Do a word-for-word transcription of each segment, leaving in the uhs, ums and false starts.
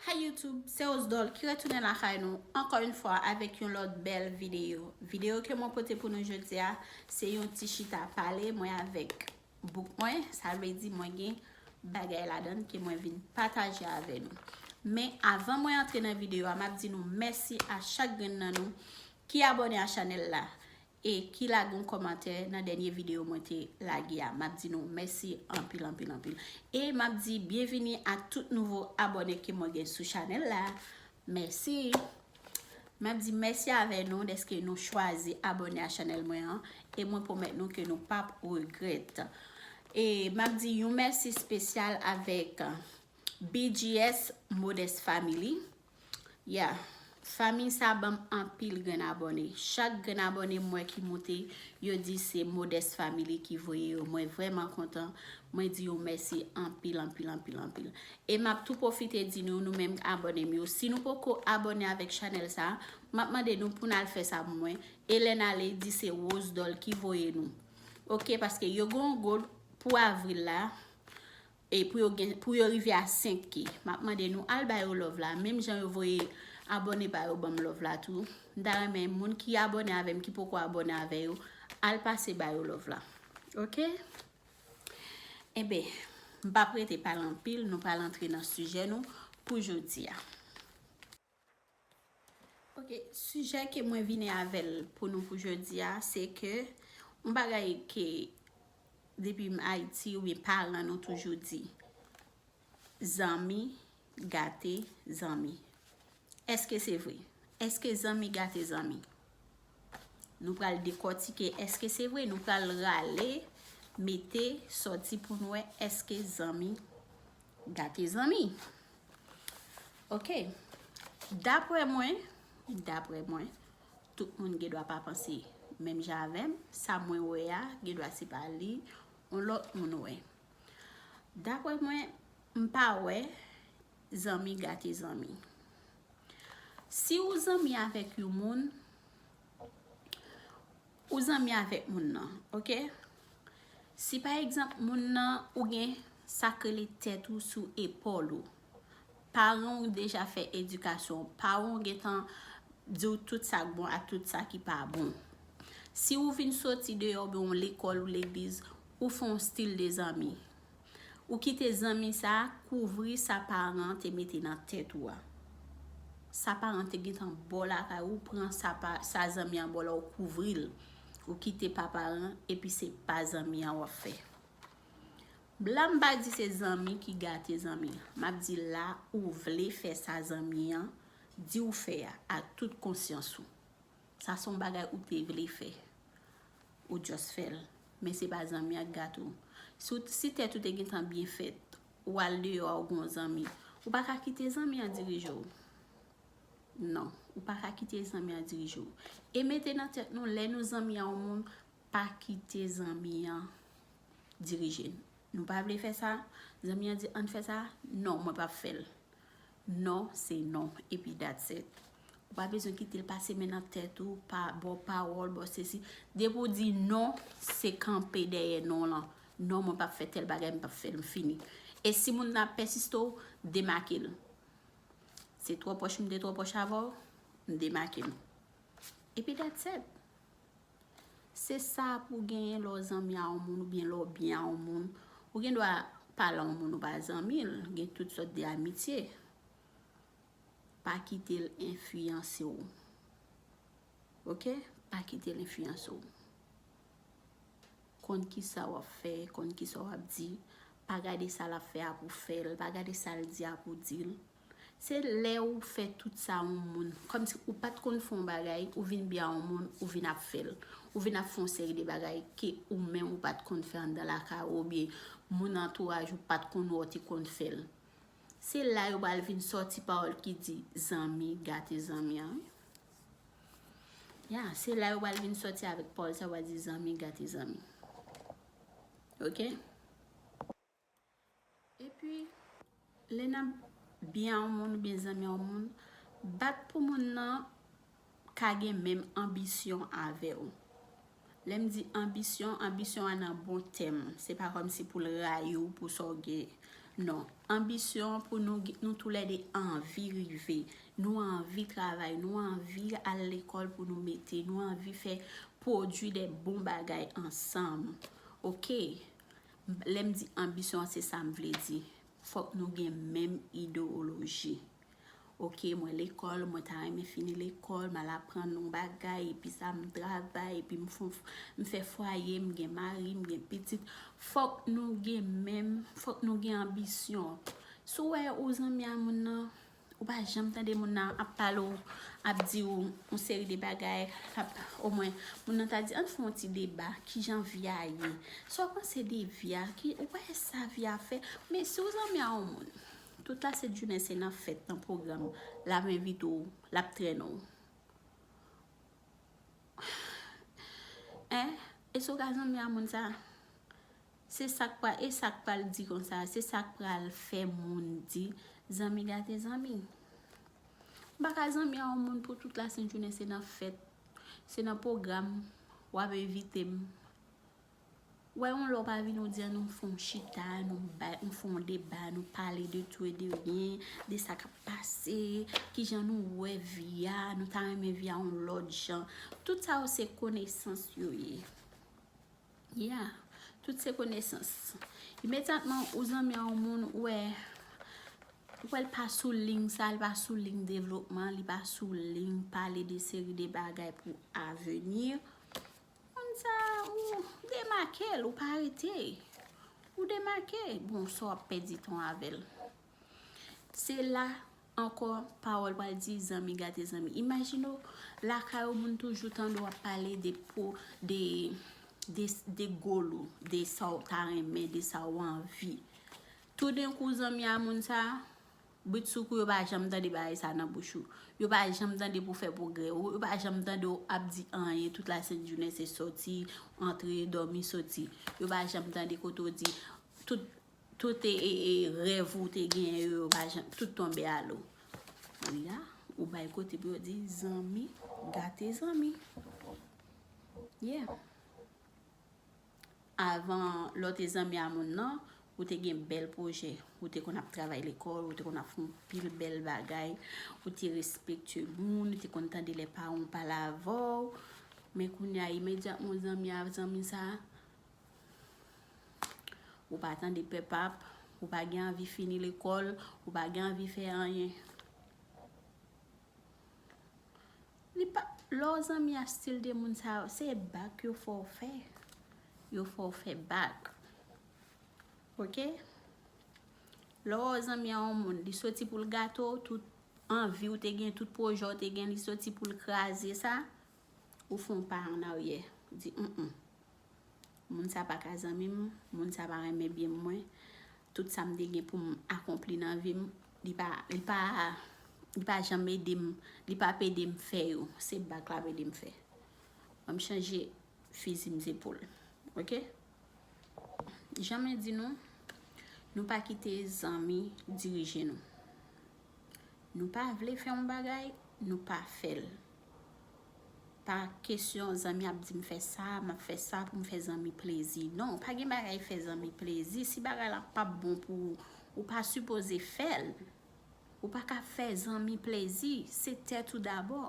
Hi YouTube, se Osdol ki retounen lakay nou ankò yon fwa avèk yon lòt bèl videyo. Videyo ke mwen pote pou nou jodi a, se yon ti chita pale mwen avèk bouk mwen, sa vle di mwen gen bagay ladan ke mwen vin pataje avè nou. Men avan mwen antre nan videyo a, m ap di nou mèsi a chak grenn nan nou ki abòne a chanèl la e ki lage yon kòmantè nan dènye videyo mwen te lage a. M ap di nou mèsi anpil, anpil, anpil. E m ap di byenvini a tout nouvo abòne ke mwen gen sou chanèl la. Mèsi. M ap di mèsi avè nou dèske nou chwazi abòne a chanèl mwen an. E mwen pwomèt nou ke nou p ap regrèt. E m ap di yon mèsi espesyal avèk B G S Modest Family. Yeah. Fanmi sa ban m anpil grenn abòne. Chak grenn abòne m wè ki moute, yo di se Modest Family ki voye yo. Mwen vrèman kontan. Mwen di yo mèsi anpil, anpil, anpil, anpil. E m ap tou pwofite di nou, nou menm abòne m yo, si nou poko abòne avèk chanèl sa, m ap mande nou pou n al fè sa pou mwen. E lè n ale, di se Rose Doll ki voye nou. Oke, paske yo gen yon goal pou avril la. E pou yo gen, pou yo rive a senk K. M ap mande nou al ba yo love la. Menm jan yo voye abòne pa yo ban m love la tou. M ta renmen moun ki abòne avè m, ki poko abòne avè yo, al pase ba yo love la. Oke? Enben, m p ap rete pale anpil, nou pral antre nan sijè nou pou jodi a. Ok, sijè ke mwen vini avè l pou nou pou jodi a, se ke yon bagay ke depi m Ayiti oubyen paran nou toujou di, zanmi gate zanmi. Èske se vre? Èske zanmi gate zanmi? Nou pral dekòtike èske se vre, nou pral rale, mete, sòti pou n wè èske zanmi gate zanmi. Ok. Daprè mwen, daprè mwen, tout moun gen dwa pa panse menm jan avè m. Sa mwen wè a, gen dwa se pa li, yon lòt moun wè. Daprè mwen, m pa wè zanmi gate zanmi. Si ou zanmi avèk yon moun, ou zanmi avèk moun nan, ok? Si pa egzanp, moun nan ou gen sa k rele tèt ou sou epòl ou. Paran w deja fè edikasyon w. Paran w gentan di w tout sa k bon ak tout sa ki pa bon. Si ou vin soti deyò oubyen w lekòl ou legliz, ou fè yon stil de zanmi. Ou kite zanmi sa a kouvri sa paran an te mete nan tèt ou a. Sa paran an te gentan ba w lakay ou, ou pran sa, pa, sa zanmi an ba w la, ou kouvri l. Ou kite pa paran an, epi se pa zanmi an w ap fè. La m pa di se zanmi ki gate zanmi. M ap di la ou vle fè sa zanmi an di w fè a, ak tout konsyans ou. Sa se yon bagay ou te vle fè. Ou just fè l. Men se pa zanmi an k gate w. Si, w- si tèt ou te gentan byen fèt, ou al deyò a, ou gen yon zanmi, ou pa ka kite zanmi an dirije w. Non, ou pa ka kite zanmi an dirije w. E mete nan tèt nou, lè nou zanmi a yon moun, pa kite zanmi an dirije n. Nou pa vle fè sa, zanmi an di, ann fè sa, non, mwen p ap fè l. Non, se non, epi that's it. Ou pa bezwen kite l pase men nan tèt ou, pa ba w pawòl, ba w sesi. Depi w di non, se kanpe dèyè non lan. Non, mwen p ap fè tèl bagay, m p ap fè l, m fini. E si moun nan ap pèsiste w, demake l. Se twò pwòch m te twò pwòch avè w, m demake m. Epi that's it. Se sa pou w genyen lè w zanmi a yon moun oubyen lè w byen a yon moun. Ou gen dwa pale a yon moun ou pa zanmi l, gen tout sòt de amitye. Pa kite l enfliyanse w. Ok? Pa kite l enfliyanse w. Konn kisa w ap fè, konn kisa w ap di. Pa gade sa l ap fè a pou w fè l, pa gade sa l di a pou w di l. Se lè ou fè tout sa yon moun, kòmsi ou pa t konn fè yon bagay, ou vin byen a yon moun, ou vin ap fè l. Ou vin ap fè yon seri de bagay ke ou menm ou pa t konn fè anndan lakay ou, oubyen moun antouraj ou pa t konn wè w te konn fè l. Se la yo pral vin sòti pawòl ki di zanmi gate zanmi an, wi. Ya, se la yo pral vin sòti avèk pawòl sa yo pral di zanmi gate zanmi. Ok? Epi, lè n ap byen a yon moun oubyen zanmi a yon moun, bat pou moun nan ka gen menm anbisyon avè w. Lè m di anbisyon, anbisyon an nan bon tèm. Se pa kòmsi pou l rayi w pou sa w gen. Non. Anbisyon pou nou, nou toulède anvi rive. Nou anvi travay, nou anvi al lekòl pou nou mete, nou anvi fè pwodui de bon bagay ansanm. Oke? Lè m di anbisyon, se sa m vle di. Fòk nou gen menm idewoloji. Oke, mwen lekòl, mwen ta renmen fini lekòl, m al aprann yon bagay, epi sa m travay, epi m fè, m fè fwaye, m gen mari, m gen pitit. Fòk nou gen menm, fòk nou gen anbisyon. Si w wè ou zanmi a moun nan, ou pa janm tande moun nan ap pale w, ap di w yon seri de bagay, ap, omwen, moun nan ta di, ann fè yon ti deba, kijan vi a ye? Sa w panse de vi a? Ki, ou wè sa vi a fè? Men si w zanmi a yon moun, tout lasent jounen se nan fèt, nan pwogram, l ap envite w, l ap trennen w. Hein? E si w ka zanmi a moun sa? Se sa k pral, e sa k pral di konsa, se sa k pral fè moun di, zanmi gate zanmi. M pa ka zanmi a yon moun pou tout lasent jounen se nan fèt, se nan pwogram, w ap envite m. Wè yon lè w pa vin, ou di an nou fè yon chita, nou bay, nou fè yon deba, nou pale de tou e de rien, de sa k ap pase, kijan nou wè vi a, nou ta renmen vi a yon lòt jan. Tout sa yo se konesans yo ye. Yeah, tout se konesans. Imedyatman ou zanmi a yon moun, ou wè, ou wè l pa sou liy sa, l pa sou liy devlopman, li pa sou liy pale de seri de bagay pou avni. Moun sa, ou demake l, ou pa rete. Ou demake, bon, sa w ap pèdi tan w avè l. Se la ankò pawòl pral di zanmi gate zanmi. Imajine w, lakay ou moun toujou tande w ap pale de po, de, de, de goal ou, de sa w ta renmen, de sa w anvi. Toudenkou zanmi a moun sa, britsoukou yo pa janm tande bagay sa nan bouch ou. Yo pa janm tande pou fè pwogrè. Yo pa janm tande w ap di anyen tout lasent jounen se sòti, antre, dòmi, sòti. Yo pa janm tande kote w di tout, tout e, e, e rèv ou te genyen yo, yo pa janm, tout tonbe a lo. Wi a, ou bay kote pou yo di zanmi gate zanmi. Yeah. Avan lè w te zanmi a moun nan, ou te gen bèl pwojè. Ou te konn ap travay lekòl, ou te konn ap fè yon pil bèl bagay, ou te respekte moun, ou te konn tande lè paran w pale avè w. Men kounye a, imedyatman w zanmi a zanmi sa, ou pa tande pèpap, ou pa gen anvi fini lekòl, ou pa gen anvi fè anyen. Li pa, lè w zanmi a stil de moun sa yo, se bak yo fè w fè. Yo fè w fè bak. Oke? Lè w zanmi a yon moun, li soti pou l gate w, tout anvi w te gen, tout pwojè w te gen, li soti pou l kraze sa, ou fè yon pa an aryè. Ou di, mm, mm. Moun sa pa ka zanmi m, moun sa pa renmen byen mwen. Tout sa m te gen pou m akonpli nan vi m, li pa, li pa, li pa janm ede m, li p ap ede m fè yo. Se bak l ap ede m fè. Ban m chanje fizi m zepòl. Oke? Jan m di nou, nou pa kite zanmi dirije nou. Nou pa vle fè yon bagay, nou pa fè l. Pa kesyon zanmi ap di m fè sa, m ap fè sa pou m fè zanmi plezi. Non, pa gen bagay fè zanmi plezi. Si bagay la p ap bon pou ou, ou pa sipoze fè l. Ou pa ka fè zanmi plezi, se tèt ou dabò.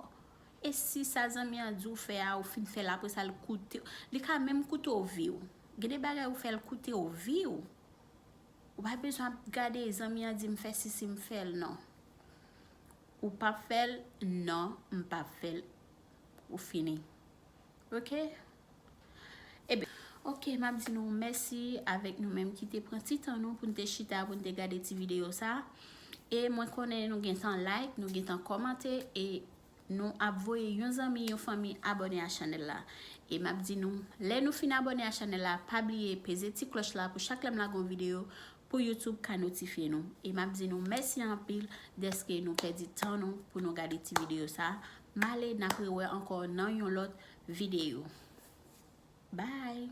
E si sa zanmi an di w fè a, ou fin fè l, apre sa l koute w, li ka menm koute w vi w. Gen de bagay ou fè l koute w vi w. Ou pa bezwen ap gade zanmi an di m fè sisi m fè l, non. Ou p ap fè l, non, m p ap fè l. Ou fini. Oke? Ebyen, oke, m ap di nou mèsi avèk nou menm ki te pran ti tan nou pou n te chita, pou n te gade ti videyo sa. E mwen konnen nou gentan like, nou gentan kòmante, e nou ap voye yon zanmi, yon fanmi abòne a chanèl la. E m ap di nou, lè nou fin abòne a chanèl la, pa bliye peze ti klòch la pou chak lè m lage yon videyo, pou YouTube ka notifye nou. E m ap di nou mèsi anpil dèske nou pèdi tan nou pou nou gade ti videyo sa. M ale, n ap rewè ankò nan yon lòt videyo. Bye!